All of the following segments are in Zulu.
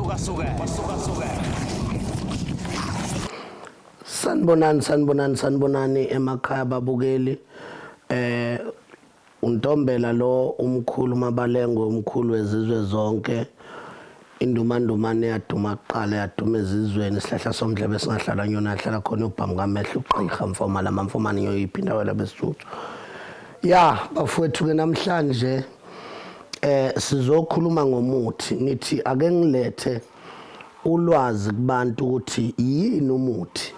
Kwasuka suka suka. Sanibonani, sanibonani, sanibonani emakhaya babukeli. Untombela lo umkhulu Mabalengwe, umkhulu wezizwe zonke. Indumandumane yaduma kuqala, yaduma ezizweni, isihlahla somdlebe singahlalwa nyona, yahlala khona ubhamu kamehlo ugqirha mfoma lamamfomane nyoyiphi indawo labesuthu. Ya bafowethu ke namhlanje sizokhuluma ngomuthi. Ngithi ake ngilethe ulwazi kubantu ukuthi yini umuthi.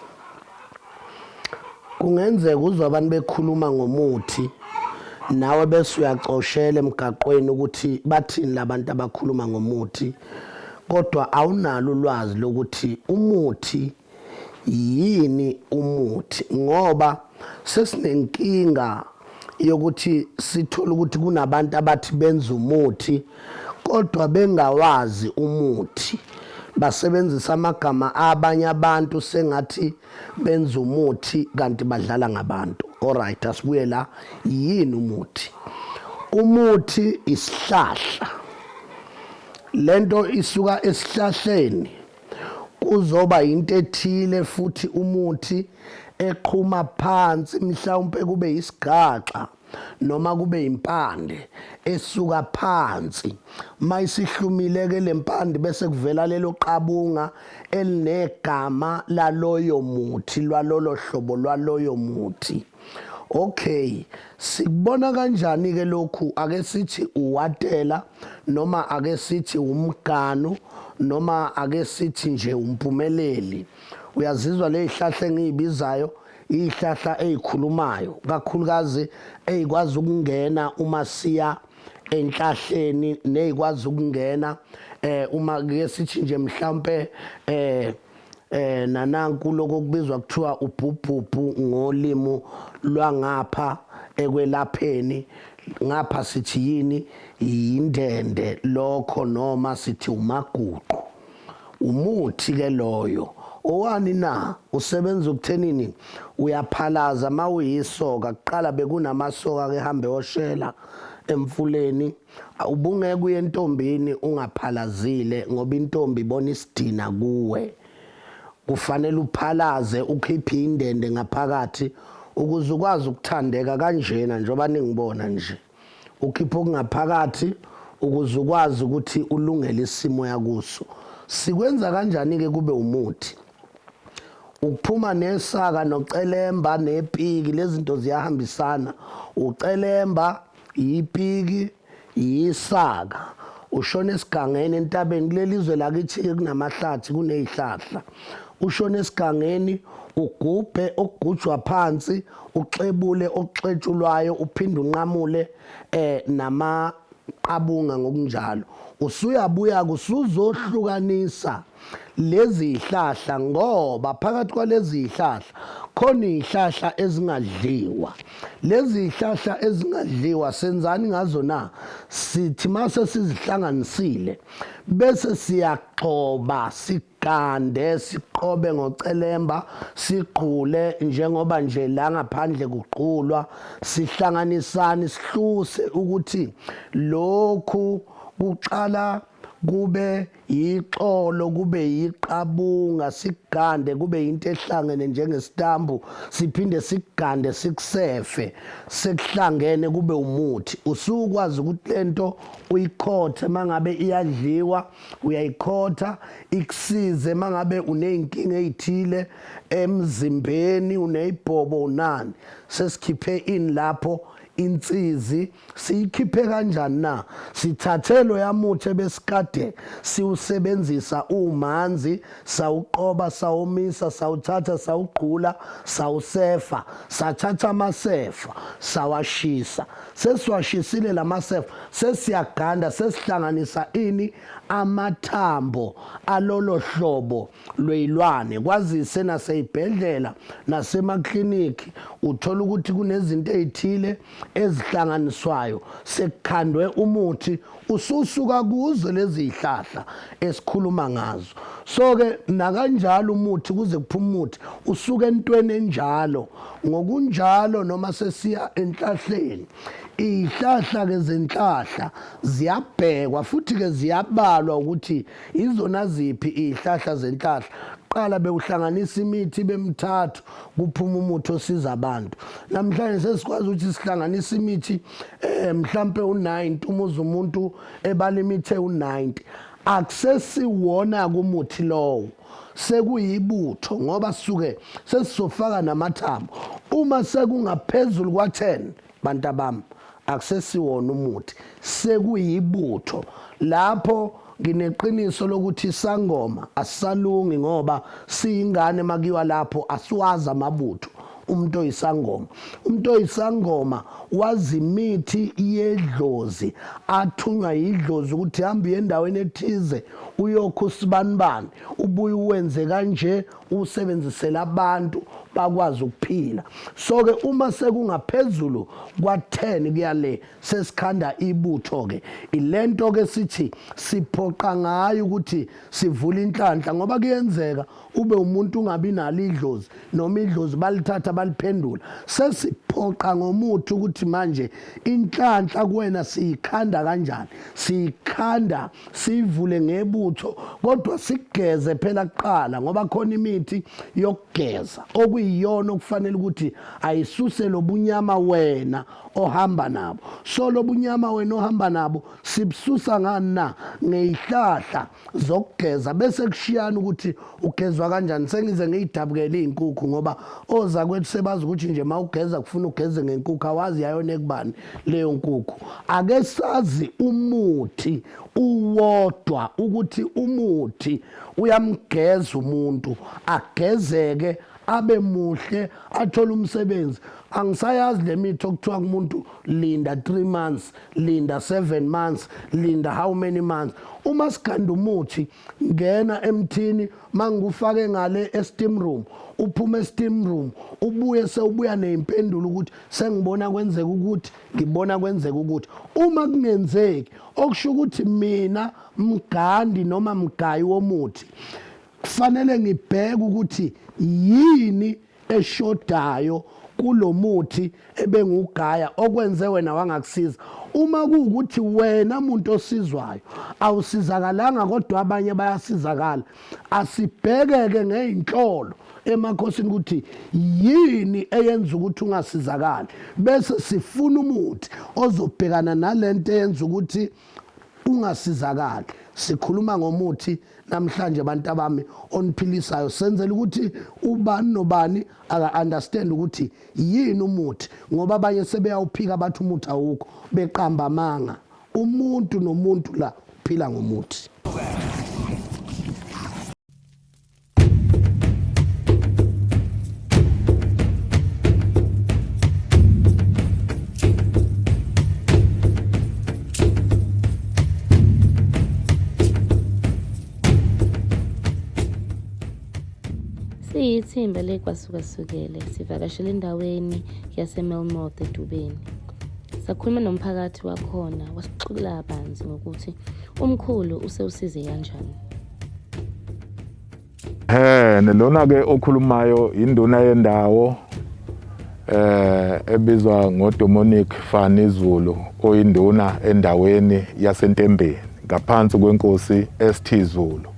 Kungenzeka uzwe abantu bekhuluma ngomuthi nawe bese uyacoshela emgaqweni ukuthi bathini labantu abakhuluma ngomuthi, kodwa awunalo ulwazi lokuthi umuthi yini umuthi, ngoba sesinenkinga yokuthi sithola ukuthi kunabantu abathi benza umuthi kodwa bengawazi umuthi, basebenzisa amagama abanye abantu sengathi benza umuthi kanti badlala ngabantu. Alright, asibuye la. Yini umuthi? Umuthi isihlahla. Lento isuka esihlahleni, kuzoba into ethile futhi umuthi eqhuma phansi, mhlawumpe kube isigaxa noma kube impande esuka phansi. Mayisihlumile ke lempande, bese kuvela lelo qabunga elinegama laloyo muthi, lwalolo hlobo lwaloyo muthi. Okay, sikubona kanjani ke lokhu? Ake sithi uwatela, noma ake sithi umganu, noma ake sithi nje umpumeleli. Uyazizwa lezihlahla engiyibizayo, izihlahla ezikhulumayo kakhulukazi, ezikwazi ukungena uma siya enhlahleni, nezikwazi ukungena uma ke sithi nje mhlambe nananku lokho kubizwa kuthiwa ubhubhubhu ngolimi lwangapha ekwelapheni. Ngapha sithi yini? Yindende lokho, noma sithi umaguqu. Umuthi ke loyo owani na? Usebenza ukuthenini? Uyaphalaza mawuyisoka. Kuqala bekunamasoka ke hambe oshela emfuleni, ubungeke uye entombini ungaphalazile, ngoba intombi ibona isidina kuwe. Kufanele uphalaze, ukhiphe indende ngaphakathi ukuze ukwazi ukuthandeka kanjena njengoba ningibona nje. Ukhipha okungaphakathi ukuze ukwazi ukuthi ulungele isimo yakuso. Sikwenza kanjani ke kube umuthi? Ukuphuma nesaka nocelemba nepiki, lezi zinto ziyahambisana. Ucelemba, ipiki, yisaka. Ushona esigangeni entabeni, kuleli zwe lakithi ke kunamahlathi, kunezihlahla. Ushona esigangeni, ugubhe okugujwa phansi, uxebule okuxetshulwayo, uphinde unqamule namaqabunga ngokunjalo. Usuyabuya kusuzohlukanisa lezi zihlahla, ngoba phakathi kwalezi zihlahla khona izihlahla ezingadliwa. Lezi zihlahla ezingadliwa senzani ngazo na? Sithi mase sizihlanganisile bese siyagxoba, sigande, siqobe ngocelemba, sigqule njengoba nje la ngaphandle kugqulwa. Sihlanganisani, sihluse ukuthi lokhu kuqala kube yixolo, kube yiqabunga, sigande kube into ehlangene njengesitambu, siphinde sigande sikusefe, sekuhlangene kube umuthi. Usukwazi ukuthi lento uyikhothe mangabe iyadliwa, uyayikhotha ikusize mangabe uneyinkinga ezithile emzimbeni, uneyibhobo, unani. Sesikhiphe ini lapho? Insizi. Siyikhiphe kanjani na? Sithathe loya muthi ebesikade siwusebenzisa umanzi, sawuqoba, sawomisa, sawuthatha, sawugqula, sawusefa, sathatha amasefa sawashisa. Sesiwashisile lamasefa, sesiyaganda, sesihlanganisa ini? Amathambo alolo hlobo lweyilwane. Kwazise naseyibhedlela nasemaklinikhi uthola ukuthi kunezinto ezithile ezihlanganiswayo, sekukhandwe umuthi ususuka kuzo lezi zihlahla esikhuluma ngazo. So ke nakanjalo umuthi, kuze kuphume umuthi usuka entweni enjalo. Ngokunjalo noma sesiya enhlahleni, Izihlahla ke zenhlahla ziyabhekwa futhi ke ziyabalwa ukuthi izona ziphi izihlahla zenhlahla. Qala bewuhlanganisa imithi bemithathu kuphuma umuthi osiza abantu. Namhlanje sesikwazi ukuthi sihlanganise imithi eh mhlambe u90 umuze umuntu ebala imithi ewu90. Akusesiwona kumuthi lowo. Sekuyibutho ngoba sisuke sesizofaka namathambo. Uma sekungaphezulu kwa-10 bantabami akusesiwona umuthi sekuyibutho lapho ngineqiniso lokuthi isangoma asisalungi ngoba siyingane makiwa lapho asiwazi amabutho umuntu oyisangoma umuntu oyisangoma wazi imithi yedlozi athunywa yidlozi ukuthi hamba uye endaweni ethize uyokha usibanibani ubuye uwenze kanje usebenzisele abantu bakwazi ukuphila so ke uma sekungaphezulu kwa-10 kuya le sesikhanda ibutho ke ilento ke sithi siphoqa ngayo ukuthi sivule inhlanhla ngoba kuyenzeka ube umuntu ungabi nalo idlozi noma idlozi balithatha baliphendula sesiphoqa ngomuthi ukuthi manje inhlanhla kuwena siyikhanda kanjani siyikhanda siyivule ngebutho kodwa sigeze phela kuqala ngoba khona imithi yokugeza okuyiyona okufanele ukuthi ayisuse lobunyama wena ohamba nabo so lobunyama wena ohamba nabo sibususa ngani na ngeyihlahla zokugeza bese kushiyana ukuthi ugezwa kanjani sengize ngiyidabukele izinkukhu ngoba oza kwethu sebazi ukuthi nje mawugeza kufuna ugeze ngenkukhu awazi yayona ekubani leyo nkukhu ake sazi umuthi uwodwa ukuthi umuthi uyamgeza umuntu agezeke abe muhle athole umsebenzi angisayazi le mithi okuthiwa kumuntu linda 3 months linda 7 months linda how many months uma siganda umuthi ngena emthini mangikufake ngale e-steam room uphume e-steam room ubuye sewubuya neyimpendulo ukuthi sengibona kwenzeka ukuthi ngibona kwenzeka ukuthi uma kungenzeki okusho ukuthi mina mgandi noma mgayi womuthi kufanele ngibheke ukuthi yini eshodayo kulomuthi ebengugaya okwenze wena wangakusiza uma kuwukuthi wena muntu osizwayo awusizakalanga kodwa abanye bayasizakala asibhekeke ngeyinhlolo emakhosini ukuthi yini eyenza ukuthi ungasizakali bese sifuna umuthi ozobhekana nalento eyenza ukuthi ungasizakali sikhuluma ngomuthi namhlanje abantu abami oniphilisayo senzela ukuthi ubani nobani aka understand ukuthi yini umuthi ngoba abanye sebeyawuphika bathi umuthi awukho beqamba amanga umuntu nomuntu la uphila ngomuthi. Siyithimba leKwaSukasukele sivakashele endaweni yaseMelmoth eDubeni. Sakhuluma nomphakathi wakhona wasixoxela kabanzi ngokuthi umkhulu usewusize kanjani. Hene lona ke okhulumayo induna yendawo eh ebizwa ngoDominic Fani Zulu oyinduna endaweni yaseNtembeni ngaphansi kwenkosi ST Zulu.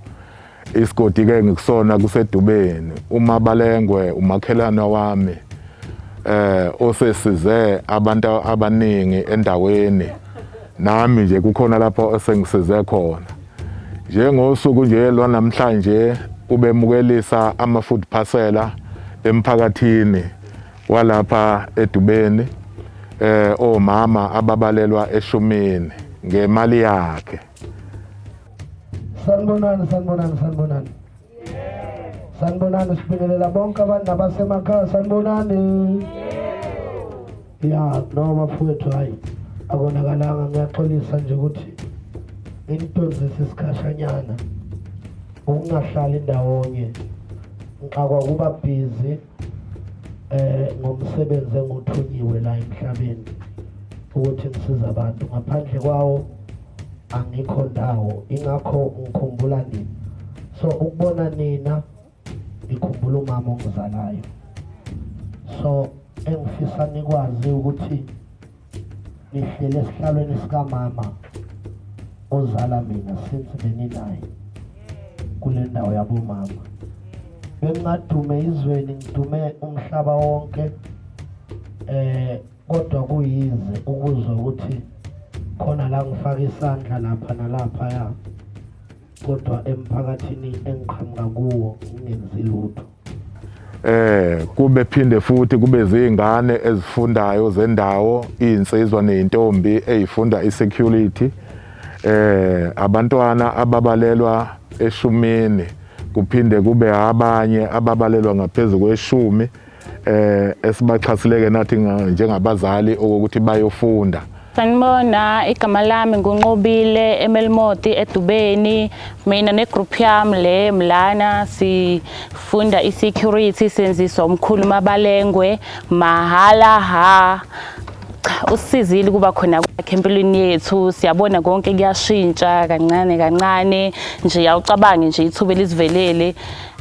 Isigodi ke ngikusona kuseDubeni uMabalengwe umakhelwane wami eh osesize abantu abaningi endaweni nami nje kukhona lapho esengisize khona njengosuku nje lwanamhlanje ubemukelisa ama-food parcela emphakathini walapha eDubeni eh omama ababalelwa eshumini ngemali yakhe. Sanibonani, sanibonani, sanibonani. Sanibonani, sibingelela bonke abantu abasemakhaya, sanibonani. Ya, no bafowethu hayi akonakalanga ngiyaxolisa nje ukuthi nginitozise isikhashanyana ukungahlali ndawonye ngixakwa kuba busy eh ngomsebenzi enguthunyiwe la emhlabeni ukuthi ngisize abantu ngaphandle kwawo angikho ndawo ingakho ngikhumbula nina so ukubona nina ngikhumbula umama ongizalayo so engifisa nikwazi ukuthi Nihlele esihlalweni sikamama ozala mina since beninaye kule ndawo yabomama. Bengingadume izweni ngidume umhlaba wonke eh kodwa kuyize ukuzwa ukuthi khona la ngifaka isandla lapha nalapha ya kodwa emphakathini engiqhamuka kuwo ngingenzi lutho. Kube phinde futhi kube zingane ezifundayo zendawo, izinsizwa nezintombi ezifunda isecurity, abantwana ababalelwa eshumini, kuphinde kube abanye ababalelwa ngaphezulu kweshumi esibaxhasileke nathi njengabazali okokuthi bayofunda. Sanibona, igama lami nguNqobile eMelmoth eDubeni. Mina negroup yami le Mlana sifunda i-security, senziswa umkhulu Mabalengwe mahala ha. Cha, usisizile ukuba khona kwakhe empilweni yethu. Siyabona konke kuyashintsha kancane kancane nje, awucabangi nje ithuba elizivelele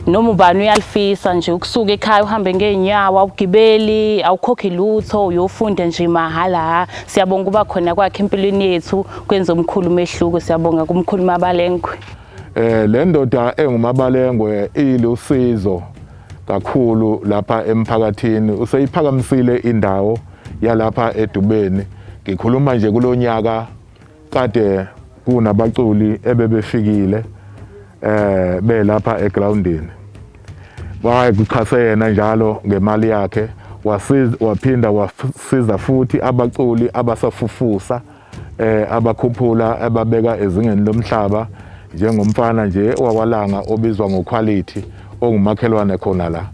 noma ubani uyalifisa nje ukusuka ekhaya uhambe ngeenyawo, awugibeli, awukhokhi lutho, uyofunda nje mahhala. Siyabonga ukuba khona kwakhe empilweni yethu, kwenza omkhulu umehluko. Siyabonga kumkhulu Mabalengwe. Le ndoda enguMabalengwe ilusizo kakhulu lapha emphakathini, useyiphakamisile indawo yalapha eDubeni. Ngikhuluma nje kulonyaka kade kunabaculi ebebefikile belapha egroundini, waye kuxhase yena njalo ngemali yakhe, wasiza waphinda wasiza futhi abaculi abasafufusa abakhuphula ababeka ezingeni lomhlaba, njengomfana nje owakwalanga obizwa ngoQuality ongumakhelwane khona la.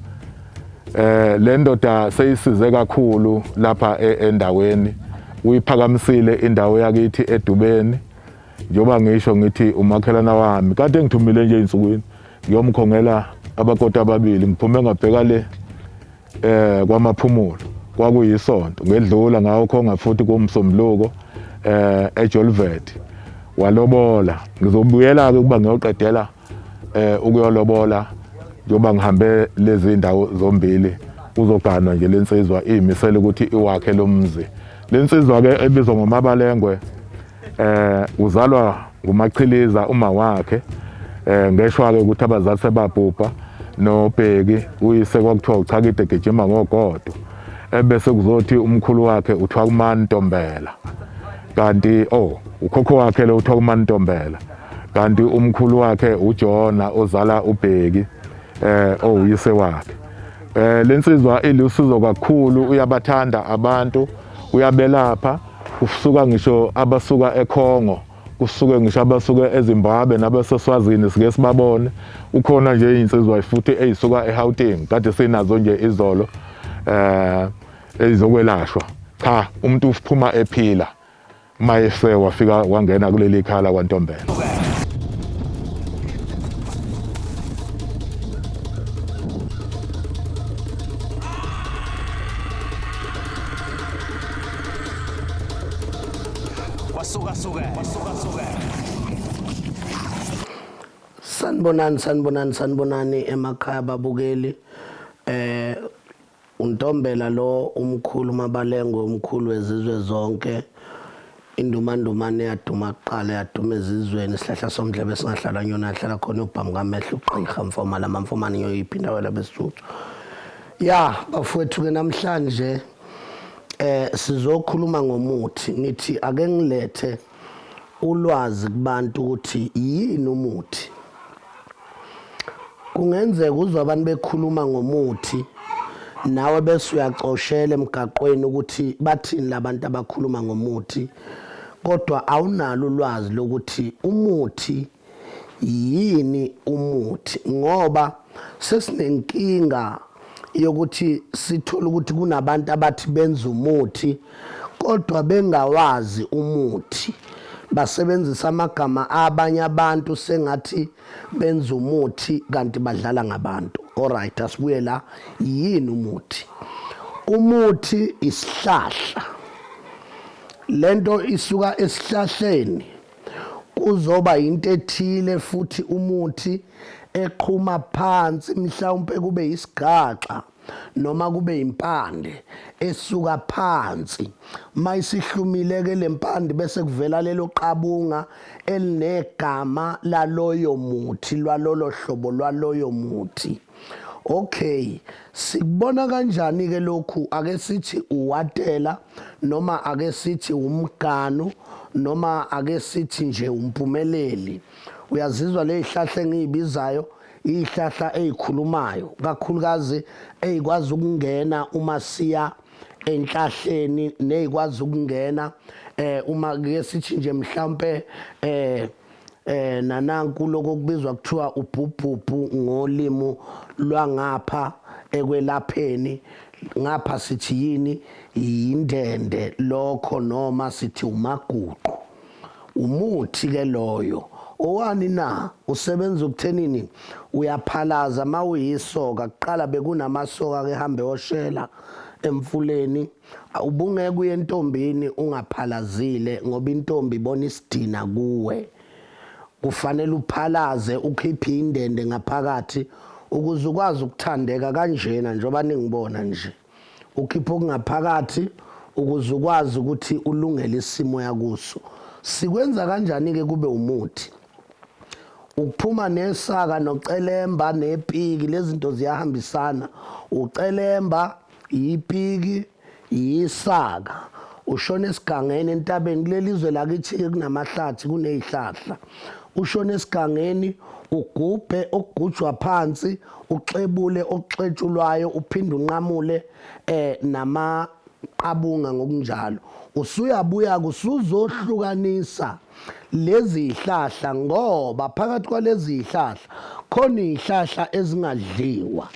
Le ndoda seyisize kakhulu lapha endaweni, uyiphakamisile indawo yakithi eDubeni. Njengoba ngisho ngithi umakhelwana wami, kade ngithumile nje ey'nsukwini ngiyomkhongela abakoti ababili, ngiphume ngabheka le kwaMaphumulo, kwakuyisonto, ngedlula ngawokhonga futhi komsombuluko eJolvet walobola. Ngizobuyela-ke ukuba ngiyoqedela ukuyolobola, njengoba ngihambe lezi ndawo zombili. Uzoganwa nje lensizwa, iyimisele ukuthi iwakhe lo mzi. Lensizwa-ke ebizwa ngoMabalengwe uzalwa nguMachiliza uma wakhe, ngeshwa-ke ukuthi abazali sebabhubha, noBheki uyise kwakuthiwa uchakide gijima ngogodo, ebese kuzothi umkhulu wakhe uthiwa kuMantombela, kanti oh ukhokho wakhe lo uthiwa kuMantombela, kanti umkhulu wakhe uJona ozala uBheki owuyise wakhe. Lensizwa ilusizo kakhulu, uyabathanda abantu, uyabelapha, kusuka ngisho abasuka eKhongo, kusuke ngisho abasuka eZimbabwe nabaseswazini, sike sibabone. Ukhona nje insizwa futhi eyisuka eGauteng kade sinazo nje izolo ezizokwelashwa. Cha, umuntu uphuma ephila mayese wafika wangena kuleli khala kwaNtombela. Sanibonani, sanibonani, sanibonani emakhaya babukeli. UNtombela lo umkhulu Mabalengwe, umkhulu wezizwe zonke, indumandumane yaduma kuqala yaduma ezizweni, isihlahla somdlebe singahlala nyona yahlala khona ubhamu kamehlo ugqirha mfoma lamamfomane ngiyoyiphinda wena besuthu. Ya bafowethu ke namhlanje sizokhuluma ngomuthi. Ngithi ake ngilethe ulwazi kubantu ukuthi yini umuthi. Kungenzeka uzwe abantu bekhuluma ngomuthi nawe bese uyacoshela emgaqweni ukuthi bathini labantu abakhuluma ngomuthi, kodwa awunalo ulwazi lokuthi umuthi yini umuthi, ngoba sesinenkinga yokuthi sithola ukuthi kunabantu abathi benza umuthi kodwa bengawazi umuthi, basebenzisa amagama abanye abantu sengathi benza umuthi kanti badlala ngabantu. Alright, asibuye la. Yini umuthi? Umuthi isihlahla. Lento isuka esihlahleni, kuzoba into ethile futhi umuthi eqhuma phansi mhlawumpe kube isigaxa noma kube impande esuka phansi mayisihlumile ke lempande bese kuvela lelo qabunga elinegama laloyo muthi lwalolo hlobo lwaloyo muthi. Okay, sikubona kanjani ke lokhu? Ake sithi uwatela noma ake sithi umganu noma ake sithi nje umpumeleli. Uyazizwa lezihlahla engiyibizayo, izihlahla ezikhulumayo kakhulukazi ezikwazi ukungena uma siya enhlahleni nezikwazi ukungena uma ke sithi nje mhlambe nananku lokho kubizwa kuthiwa ubhubhubhu ngolimi lwangapha ekwelapheni. Ngapha sithi yini? Yindende lokho, noma sithi umaguqu. Umuthi ke loyo owani na? Usebenza ukuthenini? Uyaphalaza mawuyisoka. Kuqala bekunamasoka ke hambe oshela emfuleni, ubungeke uye entombini ungaphalazile ngoba intombi ibona isidina kuwe. Kufanele uphalaze ukhiphe indende ngaphakathi ukuze ukwazi ukuthandeka kanjena njengoba ningibona nje. Ukhiphe okungaphakathi ukuze ukwazi ukuthi ulungele isimo yakuso. Sikwenza kanjani ke kube umuthi? Ukuphuma nesaka nocelemba nepiki, lezi zinto ziyahambisana. Ucelemba, ipiki, yisaka. Ushona esigangeni entabeni, kuleli zwe lakithi kunamahlathi, kunezihlahla. Ushona esigangeni ugubhe okugujwa phansi, uxebule okuxetshulwayo, uphinde unqamule namaqabunga ngokunjalo. Usuyabuya kusuzohlukanisa lezi zihlahla, ngoba phakathi kwalezi zihlahla khona izihlahla ezingadliwa.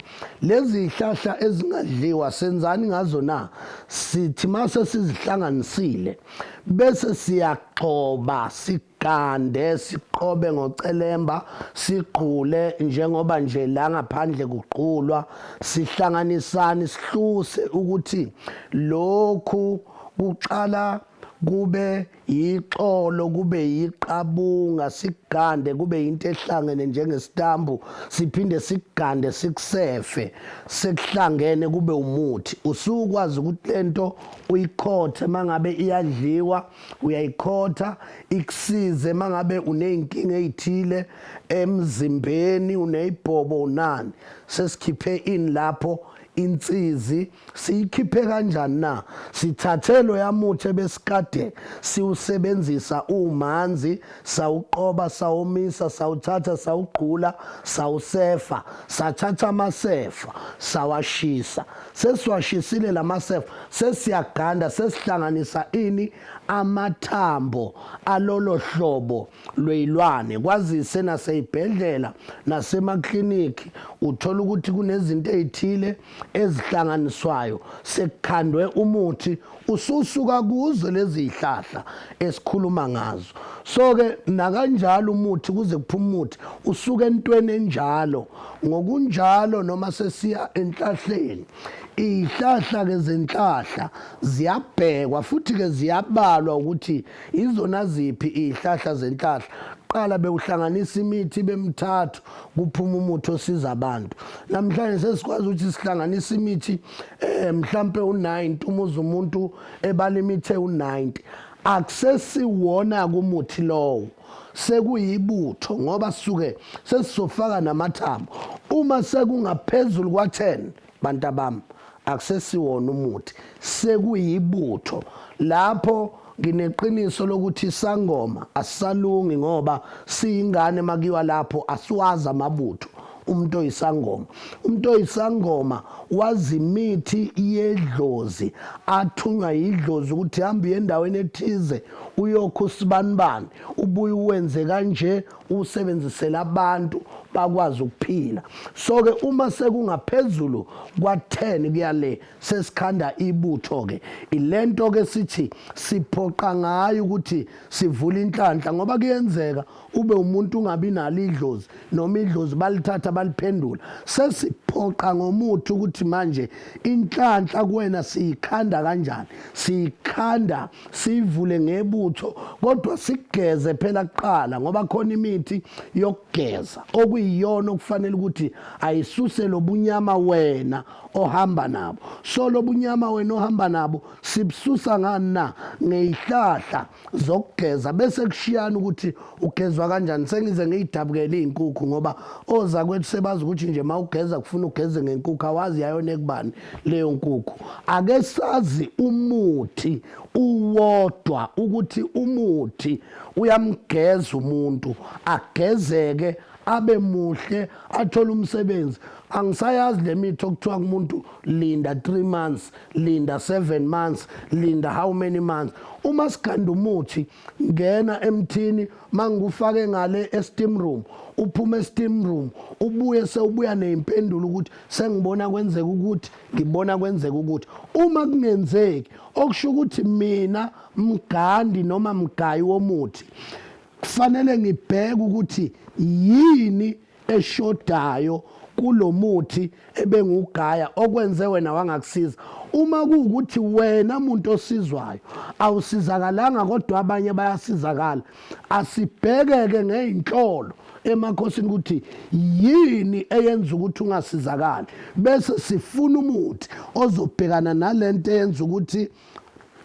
Lezi zihlahla ezingadliwa senzani ngazo na? Sithi mase sizihlanganisile bese siyagxoba, sigande, siqobe ngocelemba, sigqule njengoba nje la ngaphandle kugqulwa. Sihlanganisani, sihluse ukuthi lokhu kuqala kube yixolo, kube yiqabunga, sigande kube into ehlangene njengesitambu, siphinde sigande sikusefe, sekuhlangene kube umuthi. Usukwazi ukuthi lento uyikhothe mangabe iyadliwa, uyayikhotha ikusize mangabe uneyinkinga ezithile emzimbeni, uneyibhobo unani. Sesikhiphe ini lapho? Insizi. Siyikhiphe kanjani na? Sithathe loya muthi ebesikade siwusebenzisa umanzi, sawuqoba, sawomisa, sawuthatha, sawugqula, sawusefa, sathatha amasefa sawashisa. Sesiwashisile lamasefa, sesiyaganda, sesihlanganisa ini? Amathambo alolo hlobo lweyilwane. Kwazise naseyibhedlela nasemaklinikhi uthola ukuthi kunezinto ezithile ezihlanganiswayo, sekukhandwe umuthi ususuka kuzo lezi zihlahla esikhuluma ngazo. So ke nakanjalo umuthi, kuze kuphume umuthi usuka entweni enjalo ngokunjalo. Noma sesiya enhlahleni, izihlahla ke zenhlahla ziyabhekwa futhi ke ziyabalwa ukuthi izona ziphi izihlahla zenhlahla. Qala bewuhlanganisa imithi bemithathu kuphuma umuthi osiza abantu. Namhlanje sesikwazi ukuthi sihlanganise imithi mhlambe u90, umuze umuntu ebala imithi ewu90, akusesiwona kumuthi lowo, sekuyibutho ngoba sisuke sesizofaka namathambo. Uma sekungaphezulu kwa-10, bantu abami, akusesiwona umuthi, sekuyibutho. Lapho ngineqiniso lokuthi isangoma asisalungi ngoba siyingane makiwa lapho asiwazi amabutho. Umuntu oyisangoma, umuntu oyisangoma wazi imithi yedlozi, athunywa yidlozi ukuthi hamba uye endaweni ethize uyokha usibanibani, ubuye uwenze kanje, usebenzisele abantu bakwazi ukuphila. So ke uma sekungaphezulu kwa-10 kuya le, sesikhanda ibutho ke. Ilento ke sithi siphoqa ngayo ukuthi sivule inhlanhla, ngoba kuyenzeka ube umuntu ungabi nalo idlozi, noma idlozi balithatha baliphendula. Sesiphoqa ngomuthi ukuthi manje inhlanhla kuwena siyikhanda kanjani? Siyikhanda siyivule ngebutho, kodwa sigeze phela kuqala ngoba khona imithi yokugeza. Okuyiyona okufanele ukuthi ayisuse lobunyama wena ohamba nabo. So lobunyama wena ohamba nabo sibususa ngani na? Ngeyihlahla zokugeza, bese kushiyana ukuthi ugezwa kanjani. Sengize ngiyidabukele izinkukhu ngoba ozakwethu sebazi ukuthi nje mawugeza kufuna ugeze ngenkukhu, awazi yayona ekubani leyo nkukhu. Ake sazi umuthi uwodwa ukuthi umuthi uyamgeza umuntu, agezeke abe muhle, athole umsebenzi. Angisayazi le mithi okuthiwa kumuntu linda 3 months, linda 7 months, linda how many months. Uma siganda umuthi, ngena emthini, mangikufake ngale e-steam room, uphume e-steam room ubuye sewubuya neyimpendulo ukuthi sengibona kwenzeka ukuthi ngibona kwenzeka ukuthi. Uma kungenzeki, okusho ukuthi mina mgandi noma mgayi womuthi kufanele ngibheke ukuthi yini eshodayo kulomuthi ebengugaya okwenze wena wangakusiza. Uma kuwukuthi wena muntu osizwayo awusizakalanga kodwa abanye bayasizakala, asibhekeke ngeyinhlolo emakhosini ukuthi yini eyenza ukuthi ungasizakali, bese sifuna umuthi ozobhekana nalento eyenza ukuthi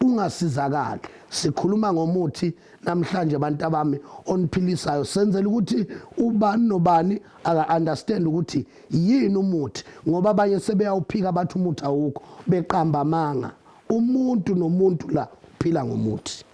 ungasizakali. Sikhuluma ngomuthi namhlanje abantu abami oniphilisayo, senzela ukuthi ubani nobani aka understand ukuthi yini umuthi, ngoba abanye sebeyawuphika bathi umuthi awukho, beqamba amanga. Umuntu nomuntu la uphila ngomuthi.